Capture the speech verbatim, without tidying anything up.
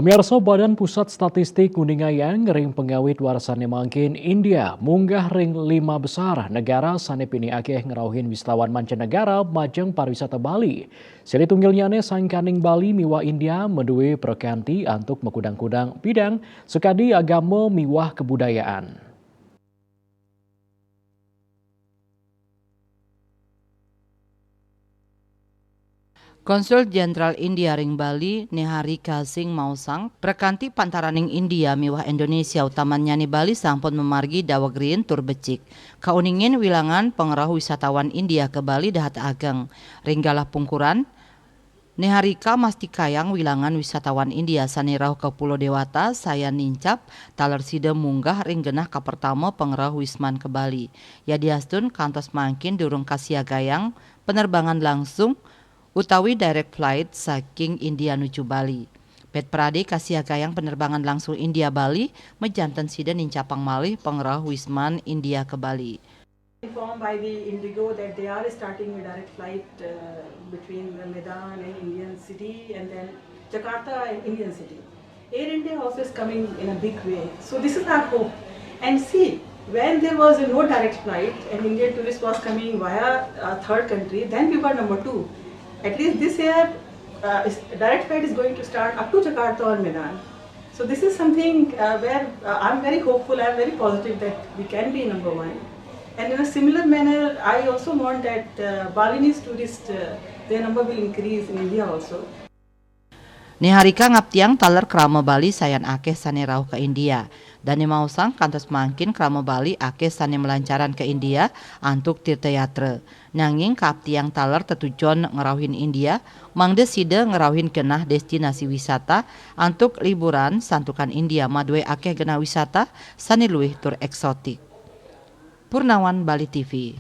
Pemirsa, Badan Pusat Statistik nguningayang ring pangawit warasané mangkin India munggah ring lima besar negara sané pinih akéh ngrauhin wisatawan mancanegara majeng pariwisata Bali. Silih tunggilnyané sangkaning Bali miwah India madué prakanti antuk makudang-kudang bidang sakadi agama miwah kabudayaan. Konsul Jenderal India ring Bali, Niharika Singh maosang, prakanti pantaraning India miwah Indonesia, utamannyané Bali sampun mamargi daweg riin tur becik. Kauningin wilangan pangrauh wisatawan India ka Bali dahat ageng. Ring galah pungkuran, Niharika mastikayang wilangan wisatawan India sané rauh ka Pulo Dewata sayan nincap taler sida munggah ring genah kapertama pangrauh wisman ka Bali. Yadiastun kantos mangkin durung kasiagayang penerbangan langsung utawi direct flight saking India nuju Bali. Pét pradé kasiagayang penerbangan langsung India Bali, majanten sida nincapang malih pangrauh wisman India ka Bali. Informed by the Indigo that they are starting a direct flight, uh, between the Medan and Indian city, and then Jakarta and Indian city. Air India also is coming in a big way. So this is our hope. And see, when there was a no direct flight and Indian tourist was coming via a third country, then we were number two. At least this year, uh, is, direct flight is going to start up to Jakarta or Medan. So this is something, uh, where, uh, I'm very hopeful, I'm very positive that we can be number one. And in a similar manner, I also want that, uh, Balinese tourists, uh, their number will increase in India also. Niharika ngaptiang taler krama Bali sayan akéh sané rauh ka India. Dané maosang kantos mangkin krama Bali akéh sané malancaran ka India antuk tirtayatra. Nanging kaaptiang taler tetujon ngrauhin India, mangda sida ngrauhin genah destinasi wisata antuk liburan santukan India madué akéh genah wisata sané luih tur éksotik. Purnawan, Bali T V.